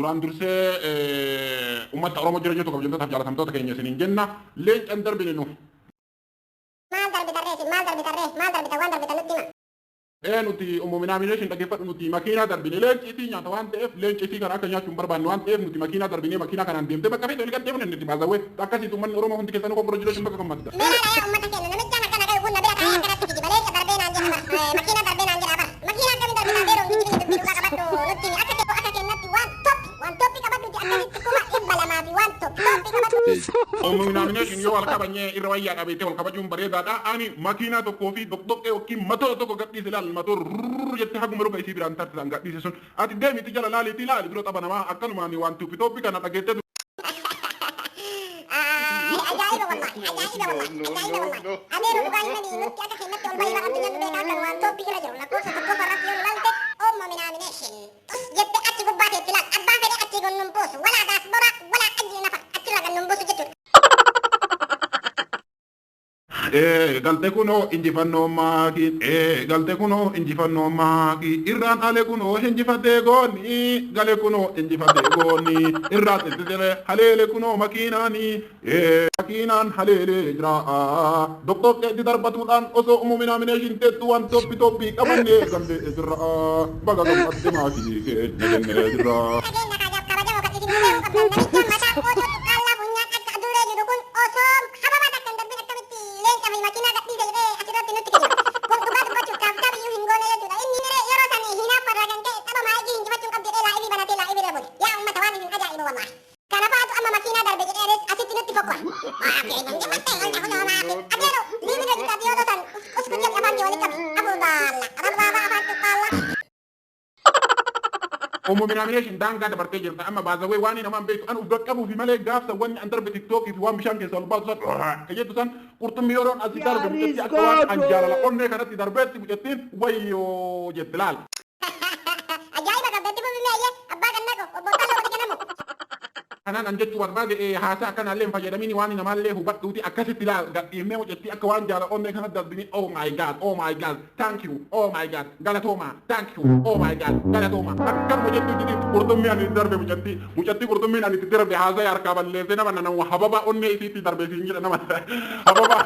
Duraan dursee uummata Oromoo jira jirtu kabajamtootaaf jaalatamtoota keenya isiniin jenna. Leencan darbine nu. Maal darbitan ree isin? Maal darbitan ree? Maal darbitan? Waan darbitan nutti hima. Ee, nuti uumminaamination dhaggeeffadhu, nuti makiinaa darbine. Leenci isii nyaata waan ta'eef, leenci isii kana akka nyaachuu hin barbaanne waan ta'eef, nuti makiinaa darbinee, makiinaa kanaan deemtee bakka feete olii gad deemne nuti baasawwee akkasitti. Uummanni Oromoo hundi keessanuu congratulation, bakka gammadda. Meeraa yaa uummata keenya, namichaan akkana gahu kun na bira taa'ee akkanatti kijiba. Leenca darbee naan jedha bar. Makiinaa darbee naan jedha bar. Makiinaa akkamiin darbitaa beeroon kijibni dubbii dhugaa qabadhu nutti himi. Akka kennatti waan top waan top qabadhuti akkasitti 200,000 fi waan top top qabadhu. Uumminaamination yoo wal kabajnee irra wayyaa dhabeetee, wal kabajuun bareedaadha. Ani makiinaa tokkoo fi doqdoqqee yookiin matoo tokko gadhiise. Laal, matoo rurr jettee haguma luka isii biraan tartisan gadhiise sun. Ati deemiti jala laaliitii laali dura tapha namaa akkanumaan waan tuuppi tooppi kana dhageettee. Ajaa'iba wallahi, ajaa'iba wallahi, ajaa'iba wallahi. Adeero, dhugaa himanii nutti akka kennatti ol bahii bara addunyaatti beekaa kan waan top irra jiru lakkoofsa tokkoffaa irratti yoo ilaalte Ommo Minaamination. Us jette achi gubbaa teetti laal, abbaan fedhe achi gonnuun buusu, walaa daasbora walaa ajji nafa achirra gannuun buusu jechuudha. Ee galte kunoo injifannoo maakii, ee galte kunoo injifannoo maakii, irraan ale kunoo injifatee goonni gale kunoo injifatee goonni irraan itti haleele kunoo makiinaani, ee makiinaan haleelee jira. Doqdoqqee itti darbatuudhaan osoo uumminaamination teettu waan top top qabannee gallee jirra. Baga gammadde maakii keenya jennee jirra. Dhageenya kabajamoo kan isin beekuu qabdan, namicha mataa qootoo cuqqaallaa funyaan akka adurree jiru kun osoo hababaa takka hin darbin akkamitti leenca fi makiinaa gadhiise jedhee asirratti nutti kijiba. Kun dhugaa dubbachuuf taaftaa biyyuu hin goone jechuudha. Inni yeroo san hinaaffarraa kan ka'e tapha maayikii hinjifachuu hin qabdu jedhee live banatee live irra bule. Yaa uummata, waan isin ajaa'ibu wallaahi. Kana fa'aatu amma makiinaa darbe jedhee asitti nutti fokkora. Adeero, live irra jirta yoo san uskuti afaan kee walitti qabi. Afur baalla. Rabbaabaa afaan cuqqaalla. Uumminaamination daangaa dabartee jirta amma baasawee. Waan namaan beektu an uf qaqqabuu fi malee gaafsa wanni an darbe TikTokii fi waan bishaan keessa ol baasu san ka jettu san, qurxummii yeroon asii darbe mucattii akka waan an jaalala onnee kanatti darbeetti mucattiin wayyoo jette laal. Ajaa'iba qabdatti fufimee ayyee abbaa kan naqo obbo Talloo wali ganamu. Kanaan an jechuu barbaade, haasaa akkanaallee hin fayyadamini, waan namaallee hubadhuuti akkasitti laal gadhiifnee mucattii akka waan jaalala onnee kanatti darbini. Oh my God, oh my God, thank you, oh my God, galatooma, thank you, oh my God, galatooma, akkanuma jettu jini. Qurxummii ani itti darbe mucattii qurxummiin ani itti darbe haasa'e harkaa balleessee nama nama hababa onnee isiitti darbe siin jedha, nama hababa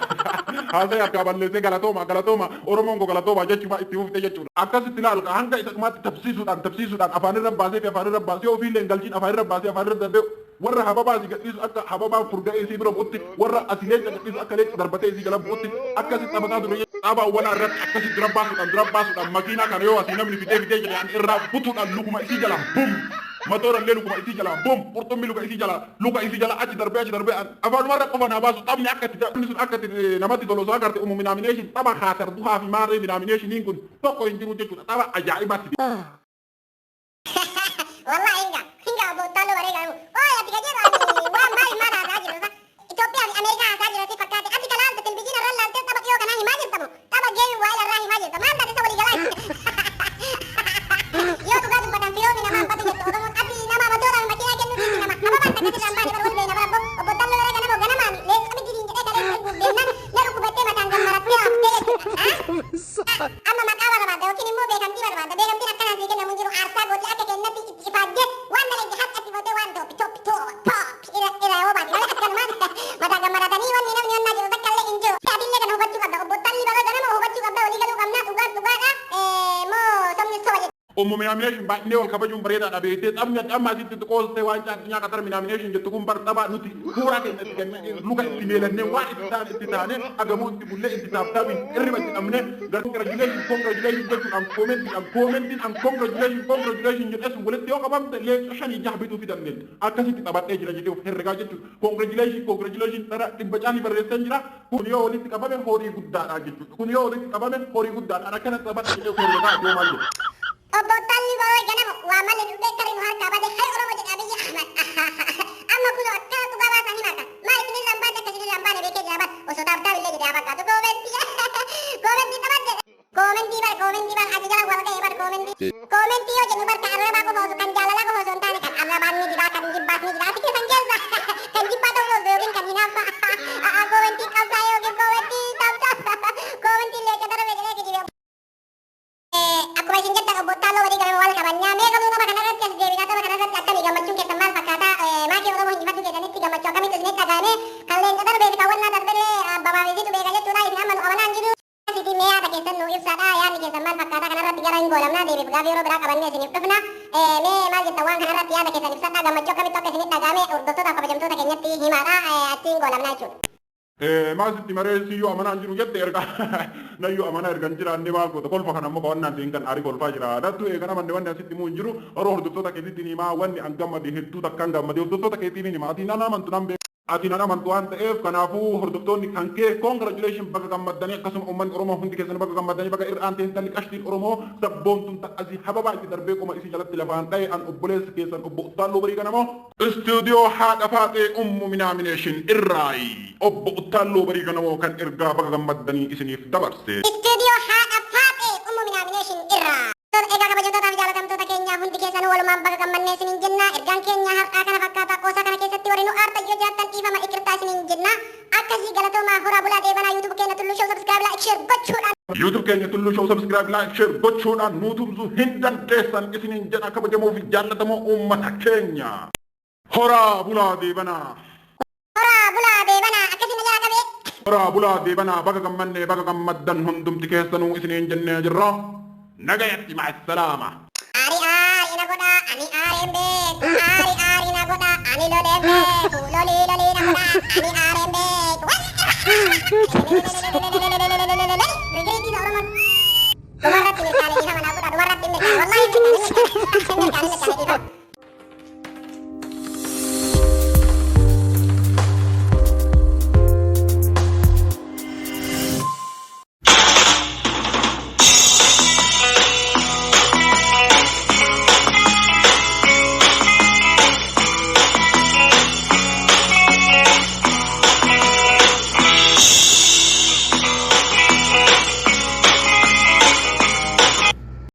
haasa'e harkaa balleessee galatooma, galatooma, Oromoon koo galatooma jechuudha itti fuftee jechuudha. Akkasitti ilaalu hanga isa dhumaatti tabsiisuudhaan tabsiisuudhaan afaanirra baasee fi afaanirra baasee ofiillee hin galchiin afaanirra baasee afaanirra darbee, warra hababaa asii gadhiisu akka hababaan furga'ee isii bira bu'utti, warra asii leenca gadhiisu akka leenca darbatee isii jala bu'utti akkasitti taphataa ture. Tapha awwalaa irratti akkasitti dura baasuudhaan dura baasuudhaan makiinaa kana yoo asii namni fidee fidee jedhe, ani irraa butuudhaan lukuma isii jala bum, matoorallee lukuma isii jala bum, qurxummii luka isii jala luka isii jala achi darbee achi darbee afaanumarra qofa naa baasu. Taphni akka itti taphni sun akka itti namatti tolu osoo agarte, umu minaamination tapha haatar duhaa fi maarree minaaminationiin kun tokko hin jiru jechuudha, tapha ajaa'ibaatti. Wallahi hinga hinga obbo Talloo bareedaa. Ooy, ati ka jedhu ani waan maaliif maal haasaa jiru sa Itoophiyaa fi Ameerikaa haasaa jiru si fakkaate. Ati ka laaltu televizyiina irra laaltee tapha dhiyoo kanaa himaa jirta moo tapha game waa'ee irraa himaa jirta? Maal taate isa walii galaa? Yoo dhugaa dubbatan firoomi namaan badu jette Oromoon. Ati nama matoodhaan makiinaa kennuu dhiisi, nama hababaan takka sirraan baane bar wal beena bara. Obbo Talloo baree ganamoo ganamaan leenca miti siin jedhee kaleessa erguuf deemnaan na dhukkubattee mataan gammarattee haftee jechuudha. Amma maqaa barbaadda yookiin immoo beekamtii barbaadda. Beekamtiin akkanaan sii kennamu hin jiru. Aarsaa gootee akka kennatti itti ifaajjee waan dalagde harkatti gootee waan top top top top irra irra yoo baate malee akkanumaan mataa gammaratanii wanni namni onnaa jiru takka illee hin jiru. Atillee kana hubachuu qabda. Obbo Talli baroo ganama hubachuu qabda. Walii galuu qabna. Dhugaan dhugaadha moo sobni soba jechuudha. Ummu minaamination baay'inee wal kabajuun bareedaadha beektee. Taphni ati amma asitti qoostee waan addunyaa Qatar minaamination jettu kun bar tapha nuti suuraa keenya itti kennee luka itti meelannee waan itti taane itti taane agamuu itti bullee itti taaptaabiin irriba itti dhabnee congratulation congratulation jechuudhaan commentiidhaan commentiin congratulation congratulation jedhee sun walitti yoo qabamte leenca shanii jaha bituu fi dandeenya. Akkasitti taphadhee jira jedhee of herregaa jechuudha. Congratulation congratulation dhara 100 caalii barreessee jira. Kun yoo walitti qabame horii guddaadha jechuudha. Kun yoo walitti qabame horii guddaadha. Akkana taphadhe jedhee of herregaa yoo maal jedhu. Obbo Talli Baroo ganama waa malee dhufee tarii nu harkaa bade. Hay Oromoo jedhe Abiyyi Ahmad. Amma kun akkana dhugaa baasanii marta. Maal isinirra hin baate, akka isinirra hin baane beekee jira bar. Osoo taaptaap illee jedhee fakkaatu comment comment taphadhe. Comment bar, comment bar achi jala wal ga'e bar comment. Comment yoo jennu bar kan arrabaa qofa osoo kan jaalalaa qofa osoo hin taane kan arrabaan ni jira, kan jibbaas ni jira. Ati keessan keessa kan jibbaa ta'uu ooltu yookiin kan hinaaffaa. Comment qabsaa yookiin comment taaptaap comment leenca darbe jedhee kijibe. Akkuma isin jettan obbo Talloo walii galama wal kabannaa mee qabnu tapha kanarratti as deebinaa. Tapha kanarratti akkamii gammachuun keessan ibsadhaa, gammachuu akkamitti akka isinit dhaga'ame hordoftootaaf kabajamtoota keenyatti himaadha, achiin goolabnaa jechuudha. Maal sitti maree siyyuu amanaa hin jiru jette erga nayyuu amanaa erga hin jiraanne maal goota kolfa kana immoo qawannaan ta'in kan aarii kolfaa jira. Nattu eegan amanne wanni asitti himuu hin jiru yeroo hordoftoota keetitti himaa wanni an gammade hedduu takkaan gammade hordoftoota keetiin hin hima ati nan amantu nan beeka. Ati nan amantu waan ta'eef kanaafuu hordoftoonni kan kee congratulation baga gammaddanii akkasuma uummanni Oromoo hundi keessan baga gammaddanii baga irra aantee intalli qashtiin Oromoo sabboontuun tan asii hababaa itti darbee qoma isii jalatti lafaan dha'e an obboleessa keessan obbo Uttaalloo Barii Ganamoo Istuudiyoo Haadha Faaxee Ummu Minaamination irraayi obbo Uttaalloo Barii Ganamoo kan ergaa baga gammaddanii isiniif dabarse. Istuudiyoo Haadha Faaxee Ummu Minaamination irraa. Egaa kabajamtootaa fi jaalatamtoota keenya hundi keessanuu walumaan baga gammannee isiniin jenna. Ergaan keenya har'aa kana fakkaata. Qoosaa kana keessatti warri nu aartan yoo jiraattan dhiifama iqirtaa isiniin jenna. Akkasii galatoomaa horaa bulaa deebanaa YouTube keenya Tulluu Show subscribe like share gochuudhaan. YouTube keenya Tulluu Show subscribe like share gochuudhaan nuu tumsuu hin dandeessan isiniin jedha kabajamoo fi jaallatamoo uummata keenya. Horaa bulaa deebanaa. Horaa bulaa deebanaa akkasii na jalaa qabee. Horaa bulaa deebanaa baga gammannee baga gammaddan hundumti keessanuu isiniin jennee jirra. Nagayatti ma'assalaama. Aari aari na godha ani aareen beeku aari aari na godha ani loleen beeku lolii lolii na godha ani aareen beeku. Rigiriitii Oromoon dhumarratti mirkaane dhiifama naa godha dhumarratti mirkaane wallaahi mirkaane mirkaane mirkaane dhiifama.